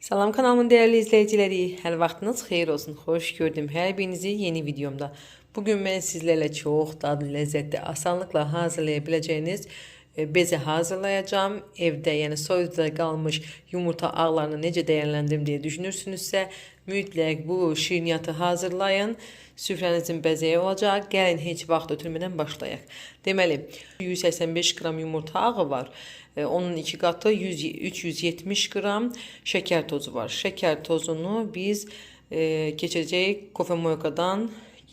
Salam kanalımın değerli izleyicileri, hər vaxtınız xeyir olsun. Xoş gördüm hər birinizi yeni videomda. Bugün mən sizlərlə çox dadlı, lezzetli, asanlıqla hazırlaya biləcəyiniz beze hazırlayacağım. Evdə, yəni soyuducuda qalmış yumurta ağlarını necə dəyərləndirim deyə düşünürsünüzsə, mütləq bu şirniyyatı hazırlayın. Süfrənizin bəzəyi olacaq. Gəlin heç vaxt ötürmədən başlayaq. Deməli, 185 qram yumurta ağı var. Onun iki qatı 370 qram şəkər tozu var. Şəkər tozunu biz keçəcəyik kofe moykadan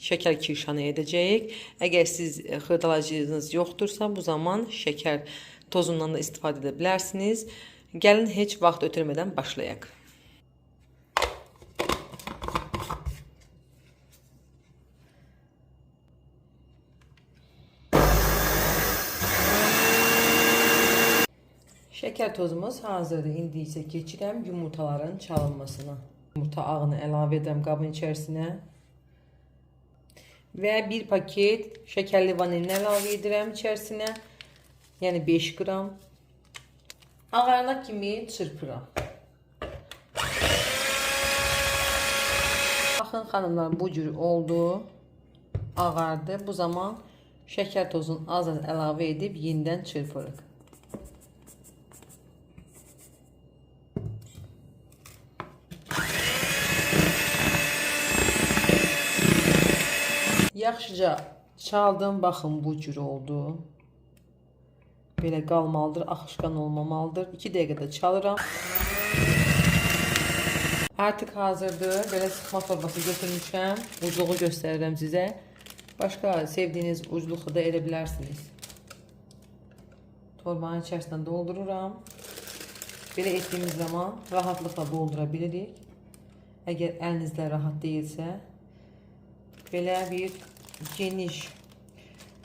şəkər kirşanı edəcəyik. Əgər siz xırdalacınız yoxdursa, bu zaman şəkər tozundan da istifadə edə bilərsiniz. Gəlin heç vaxt ötürmədən başlayaq. Şəkər tozumuz hazırdır. İndi isə keçirəm yumurtaların çalınmasına. Yumurta ağını əlavə edirəm qabın içərisinə. Və bir paket şəkərli vanilini əlavə edirəm içərisinə. Yəni 5 qram. Ağarana kimi çırpıram. Baxın xanımlar, bu cür oldu. Ağardı. Bu zaman şəkər tozunu az-az əlavə edib yenidən çırpırıq. Yaxşıca çaldım. Baxın bu cür oldu. Belə qalmalıdır, axışqan olmamalıdır. 2 dəqiqədə çalıram. Artıq hazırdır. Belə sıxma torbası götürmüşəm. Ucluğu göstərirəm sizə. Başqa sevdiyiniz ucluqla da edə bilərsiniz. Torbanın içərisinə doldururam. Belə etdiyimiz zaman rahatlıqla doldura bilirik. Əgər əlinizdə rahat deyilsə, belə bir geniş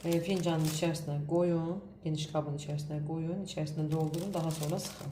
fincanın içərisinə qoyun, geniş qabın içərisinə qoyun, içərisinə doldurun, daha sonra sıxın.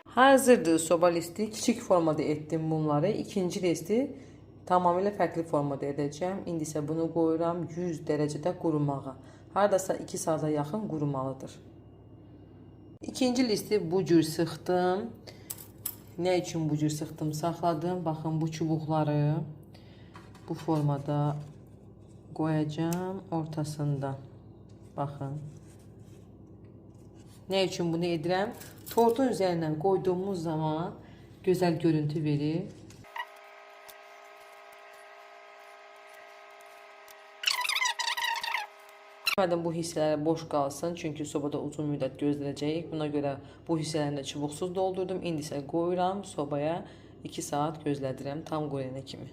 Hazırdır soba listi. Kiçik formada etdim bunları. İkinci listi tamamilə fərqli formada edəcəm. İndi isə bunu qoyuram 100 dərəcədə qurumağa. Hardasa 2 saata yaxın qurumalıdır. İkinci listi bu cür sıxdım. Nə üçün bu cür sıxdım, saxladım. Baxın bu çubuqları bu formada qoyacağam ortasında. Baxın. Nə üçün bunu edirəm? Tortun üzərinə qoyduğumuz zaman gözəl görüntü verir. İstəmədim bu hissələr boş qalsın, çünki sobada uzun müddət gözləyəcəyik. Buna görə bu hissələrini də çubuqsuz doldurdum. İndi isə qoyuram sobaya 2 saat gözlədirəm tam quruyana kimi.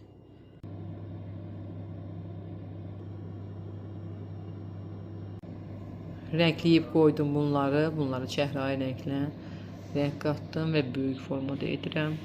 Rəngləyib qoydum bunları. Bunları çəhrayı rənglə rəng qatdım və böyük formada edirəm.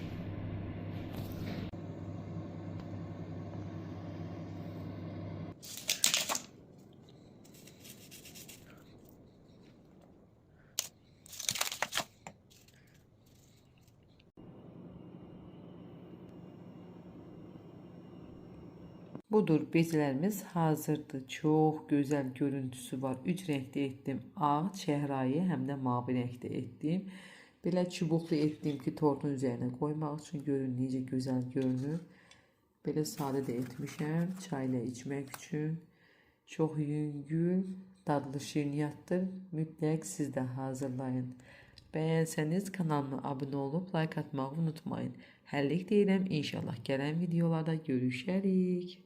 Budur, bezelərimiz hazırdır. Çox gözəl görüntüsü var. 3 rəngdə etdim. Ağ, çəhrayı, həm də mavi rəngdə etdim. Belə çubuqlu etdim ki, tortun üzərinə qoymaq üçün görün necə gözəl görünür. Belə sadə də etmişəm çayla içmək üçün. Çox yüngül, dadlı şirniyyatdır. Mütləq siz də hazırlayın. Bəyənsəniz kanalıma abunə olub like atmağı unutmayın. Hələlik deyirəm, inşallah gələn videolarda görüşərik.